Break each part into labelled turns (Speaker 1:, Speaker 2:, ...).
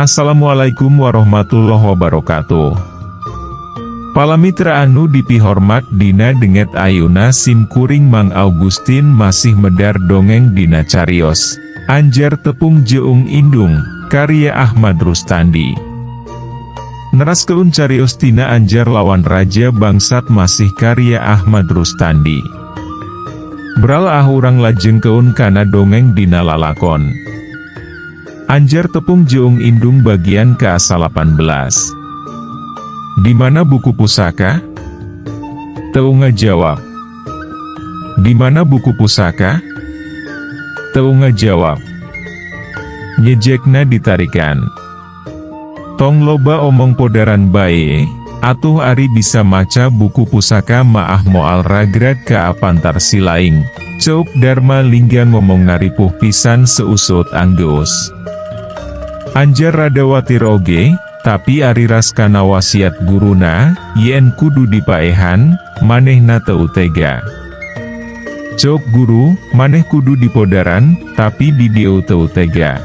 Speaker 1: Assalamualaikum warahmatullahi wabarakatuh. Palamitra anu dipihormat, dina dinten ayeuna sim kuring Mang Augustin masih medar dongeng dina carios Anjar Tepung Jeung Indung karya Ahmad Rustandi. Neraskeun carios tina Anjar lawan Raja Bangsat, masih karya Ahmad Rustandi. Bralaah, urang lajengkeun kana dongeng dina lalakon Anjar Tepung Jeung Indung bagian ke-18. Di mana buku pusaka? Teu ngajawab. Di mana buku pusaka? Teu ngajawab. Nyejekna ditarikan. Tong loba omong, podaran bae atuh. Ari bisa maca buku pusaka maah moal ragrag ka pantar silaing, ceuk Dharma Lingga ngomong ngaripuh pisan seusut anggeus. Anjar rada watir oge, tapi ari ras kana wasiat guruna, yen kudu dipaehan, manehna teu tega. Ceuk guru, maneh kudu dipodaran, tapi di dieu teu tega.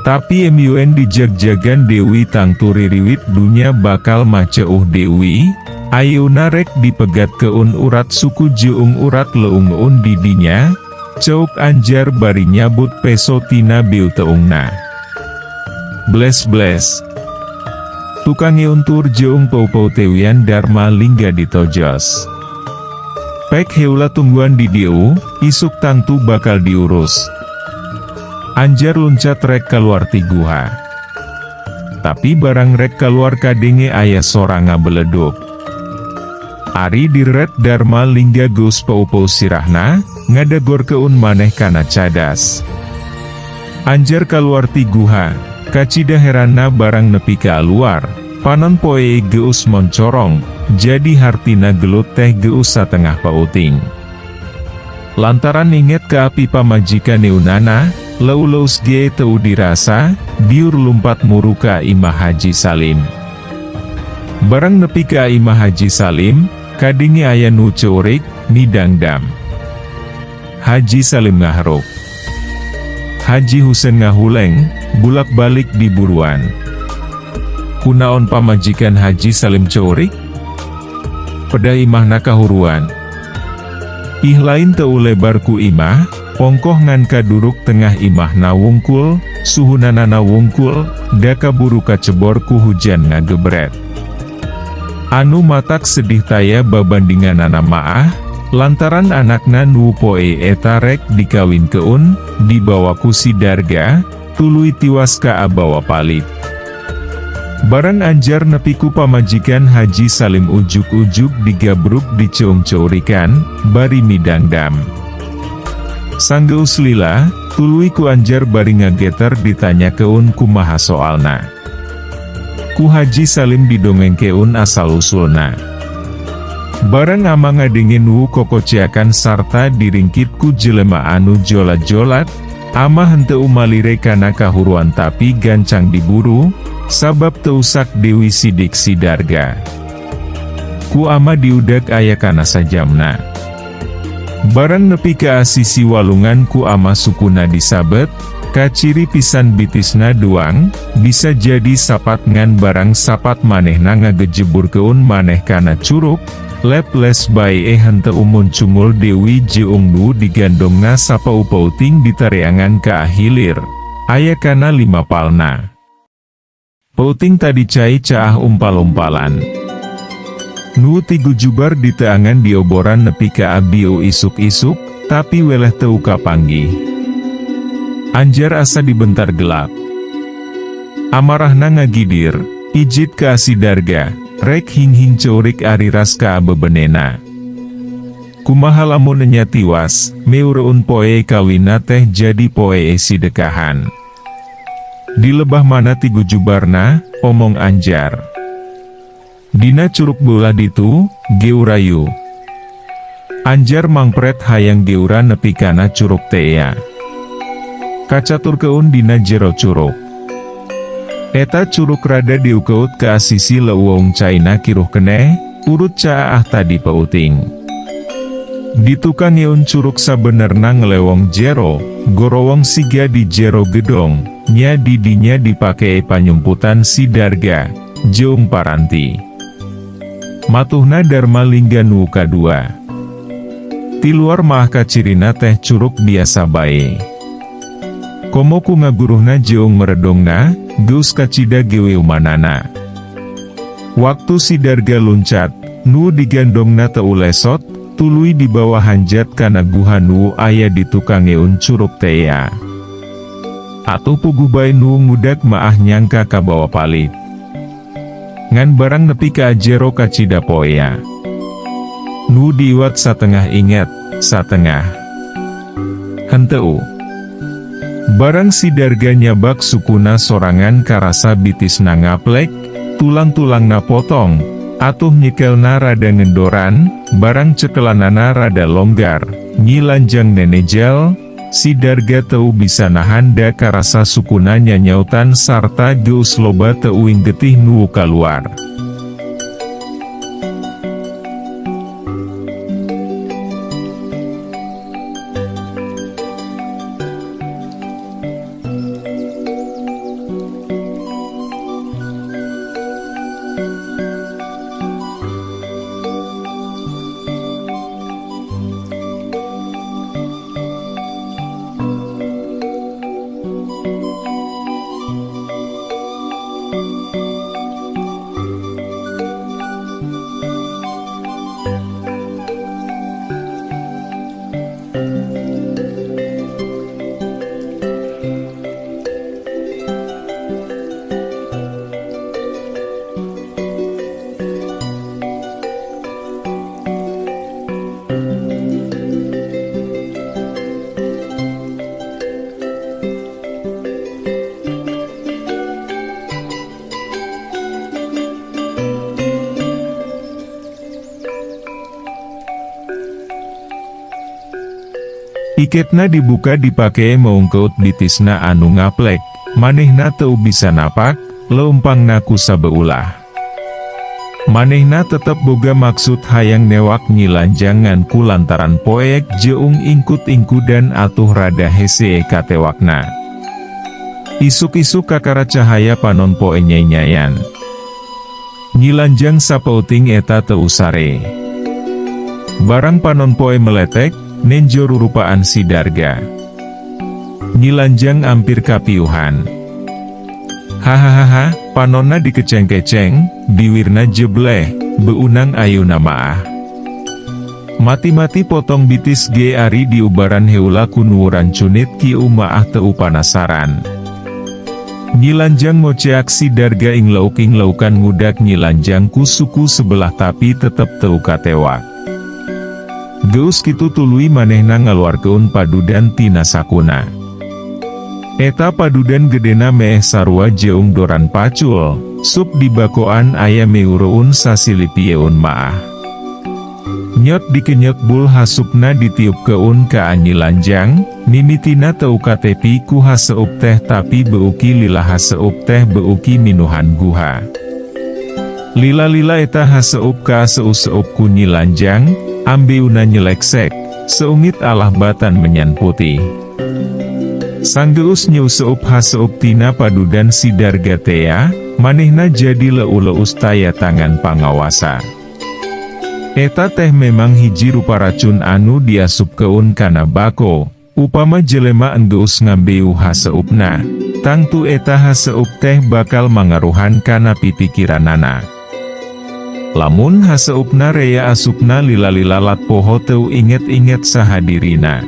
Speaker 1: Tapi mun dijag-jagan Dewi, tangtu ririwit dunya bakal maceuh Dewi. Ayeuna rek dipegatkeun urat suku jeung urat leungeun di dinya, ceuk Anjar bari nyabut peso tina beuteungna. Bles bles. Tukangeun tur jeung peu-peutewian Dharma Lingga ditojos. Pek heula, tungguan di dieu, isuk tangtu bakal diurus. Anjar luncat rek keluar ti guha. Tapi barang rek keluar kadenge aya sora ngabeleduk. Ari direret Dharma Lingga geus peu-peu sirahna, ngadagorkeun maneh kana cadas. Anjar keluar ti guha, kacida heranna barang nepi ka luar, panon poe geus moncorong, jadi hartina gelut teh geus satengah peuting. Lantaran inget ka api pamajikan eunana, leuleus ge teu dirasa, diur lumpat muru ka imah Haji Salim. Barang nepi ka imah Haji Salim, kadenge aya nu ceurik, midangdam. Haji Salim ngahruk. Haji Husen ngahuleng, bulak-balik di buruan. Kunaon pamajikan Haji Salim ceurik? Pedah imahna kahuruan. Ih, lain teu lebar ku imah, ongkoh ngan kaduruk tengah imahna wungkul, suhunanana wungkul, da kaburu kacebor ku hujan ngagebret. Anu matak sedih taya babandinganana maah, lantaran anakna nu poe eta rek dikawinkeun, dibawa ku si Darga, tuluy tiwas kaabawa palit. Barang Anjar nepi ku pamajikan Haji Salim ujug-ujug digabruk, diceung-ceurikan, bari midangdam. Sanggeus lila, tuluy ku Anjar bari ngageter ditanyakeun kumaha soalna. Ku Haji Salim didongengkeun asal-usulna. Barang ama ngadenge nu kokociakan sarta diringkit ku jelema anu jolat-jolat, ama henteu malire kana kahuruan tapi gancang diburu, sabab teu usak Dewi sidik si Darga. Ku ama diudag aya kana sajamna. Barang nepi ka sisi walungan ku ama sukuna disabet, kaciri pisan bitisna duang, bisa jadi sapat, ngan barang sapat manehna ngagejeburkeun maneh kana curug, lep les bae henteu muncungul Dewi Jeung nu digandongna sapau-pauting ditareangan ka hilir, aya kana lima palna. Peuting tadi cai caah umpal-umpalan. Nu tigujubar diteangan dioboran nepi ka abiu isuk-isuk, tapi weleh teu kapanggih. Anjar asa dibentar gelap. Amarahna ngagidir, ijit ka si Darga, rek hing-hing ceurik ari ras ka bebenena. Kumaha lamun enya tiwas, meureun poe kawinna teh jadi poe sidekahan. Di lebah mana tigujubarna, omong Anjar. Dina curug beulah ditu, geura yu. Anjar mangpret hayang geura nepi kana curug tea. Kacaturkeun dina jero curug. Eta curug rada diukeut ka sisi leuweung, caina kiruh keneh, urut caah tadi peuting. Ditukangeun curug sabenerna ngelewong jero, gorowong siga di jero gedong. Nya di dinya dipake panyumputan si Darga, jeung paranti. Matuhna Darma Lingga nu kadua. Ti luar maah kacirina teh curug biasa bae. Komo ku ngaguruhna jeung meredongna, geus kacida geweumanana. Waktu si Darga luncat, nu digandongna teu lesot, tuluy dibawa hanjat kana guha nu aya di tukangeun curug tea. Atuh puguh bae nu ngudag maah nyangka kabawa palit. Ngan barang nepi ka jero kacida poea. Nu diiwat satengah inget, satengah henteu. Barang si Darga nyabak sukuna sorangan karasa bitisna ngaplek, tulang-tulangna potong, atuh nyekelna rada ngendoran, barang cekelanana rada longgar, Nyi Lanjang nenejel, si Darga teu bisa nahan da karasa sukuna nyanyautan sarta geus loba teuing getih nu kaluar. Iketna dibuka dipake meungkeut bitisna anu ngaplek, manehna teu bisa napak, leumpangna ku sabeulah. Manehna tetep boga maksud hayang newak Nyi Lanjang ngan ku lantaran poek jeung ingkut-ingkudan atuh rada hese katewakna. Isuk-isuk kakara cahaya panon poe nyai-nyayan. Nyi Lanjang sapeuting eta teu sare. Barang panon poe meletek, nenjo rurupaan si Darga. Nyi Lanjang ampir kapiuhan. Hahaha, panonna dikeceng-keceng, biwirna jebleh, beunang ayuna maah. Mati-mati potong bitis ge ari diubaran heula ku nu rancunit kieu maah teu panasaran. Nyi Lanjang ngoceak si Darga ingleuk-ingleukan ngudak Nyi Lanjang ku suku sebelah tapi tetep teu katewak. Geus kitu tuluy manehna ngaluarkeun padudan tina sakuna. Eta padudan gedena meeh sarua jeung doran pacul, sup di bakoan aya meureun sasilipieun maah. Nyot dikenyot bul hasupna ditiupkeun ka Nyi Lanjang, mimitina teu katepi ku haseup teh tapi beuki lila haseup teh beuki minuhan guha. Lila-lila eta haseup ka seu-seup ku Nyi Lanjang, ambeuna nyeleksek, seungit alah batan menyan putih. Sanggeus nyeuseup haseup tina padudan si Darga tea, manehna jadi leu-leus taya tangan pangawasa. Eta teh memang hiji rupa racun anu diasupkeun kana bako, upama jelema enggeus ngambeu haseupna, tangtu eta haseup teh bakal mangaruhan kana pipikiranana. Lamun haseupna rea asupna lila-lila lat poho teu inget-inget saha dirina.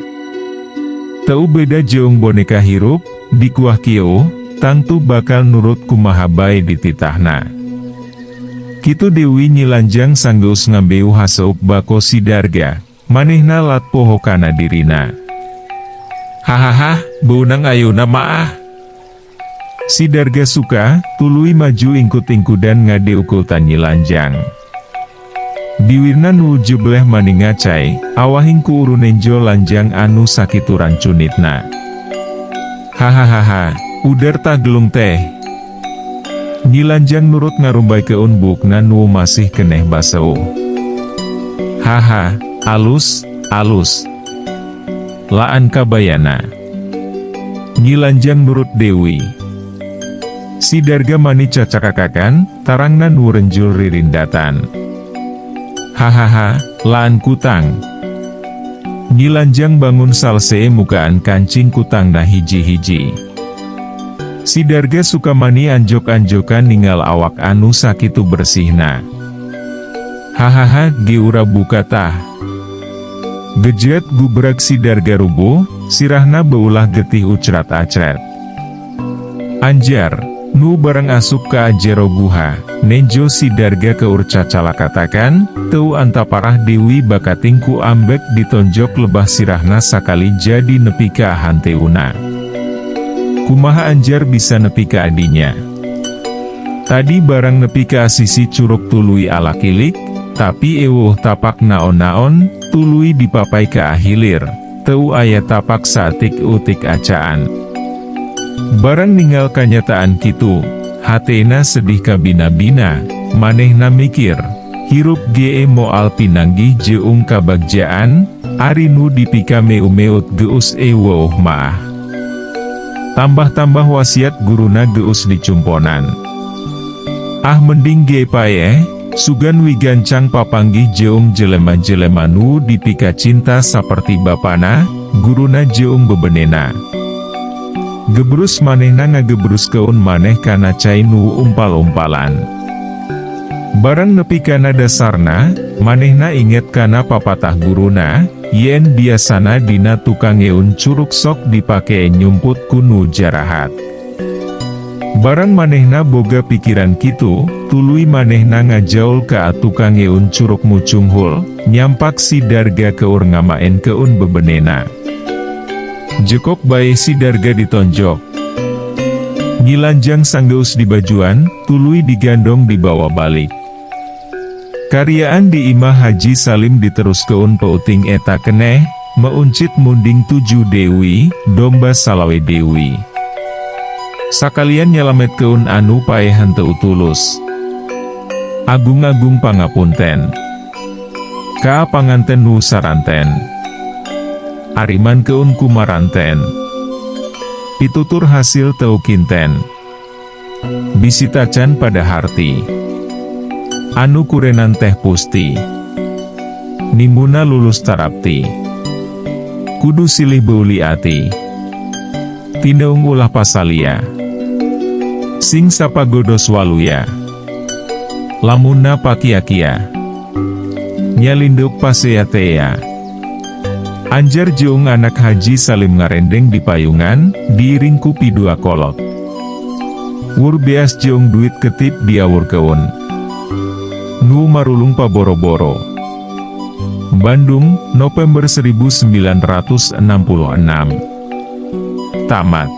Speaker 1: Teu beda jeung boneka hirup, dikuah kieu, tangtu bakal nurut kumaha bae dititahna. Kitu Dewi Nyi Lanjang sanggeus ngambeu haseup bako si Darga, manehna lat poho kana dirina. Hahaha, beunang ayuna maah. Si Darga suka, tuluy maju ingkut-ingkudan ngadeukultan Nyi Lanjang. Biwirna nu jebleh maning ngacai, awahing ku urunenjo lanjang anu sakitu rancunitna. Hahaha, udar tah gelung teh. Nyi Lanjang nurut ngarumbaikeun buukna nu masih keneh baseuh. Haha, alus, alus. Laan kabayana. Nyi Lanjang nurut Dewi. Si Darga mani cacakakakan, tarangna nu renjul ririndatan. Hahaha, laan kutang. Nyi Lanjang bangun salsee mukaan kancing kutangna hiji-hiji. Si Darga suka mani anjok-anjokan ningal awak anu sakitu bersihna. Hahaha, geura buka tah. Gejet gubrag si Darga rubuh, sirahna beulah getih ucrat-acret. Anjar, nu barang asup ka jero guha, nenjo si Darga keur cacalakatakan, teu antaparah Dewi bakating ku ambek ditonjok lebah sirahna sakali jadi nepi ka hanteuna. Kumaha Anjar bisa nepi ka adinya? Tadi barang nepi ka sisi curug tuluy alakilik, tapi ewuh tapak naon-naon, tuluy dipapay ka hilir, teu aya tapak saatik utik acaan. Barang ningal kanyataan kitu, hatena sedih kabina-bina, manehna mikir, hirup ge moal pinanggih jeung kabagjaan, ari nu dipika meu-meut geus eweuh mah. Tambah-tambah wasiat guruna geus dicumponan. Ah, mending ge paeh, sugan wi gancang papanggih jeung jelema-jelema nu dipika cinta saperti bapana, guruna jeung bebenena. Gebrus manehna ngagebruskeun maneh kana cai nu umpal-umpalan. Barang nepi kana dasarna, manehna inget kana papatah guruna, yen biasana dina tukang eun curug sok dipake nyumput ku nu jarahat. Barang manehna boga pikiran kitu, tuluy manehna ngajaul ka tukang eun curug mucunghul, nyampak si Darga keur ngamaenkeun bebenena. Jekok bae si Darga ditonjok. Nyi Lanjang sanggeus dibajuan, tuluy digandong dibawa balik. Kariaan di imah Haji Salim diteruskeun peuting eta keneh, meuncit munding 7 deui, domba 25 deui. Sakalian nyalametkeun anu paeh henteu tulus. Agung-agung pangapunten. Ka panganten nu saranten. Ariman keun kumaranten. Pitutur hasil teu kinten. Bisi tacan pada harti. Anu kurenan teh pusti. Nimbuna lulus tarapti. Kudu silih beuli ati. Tineung ulah pasalia. Sing sapagodos waluya. Lamunna pakia-kia. Nyalinduk pasea-tea. Anjar jeung anak Haji Salim ngarendeng di payungan, diiring ku pidua kolot. Wur beas jeung duit ketip diawurkeun. Nu marulung paboro-boro. Bandung, November 1966. Tamat.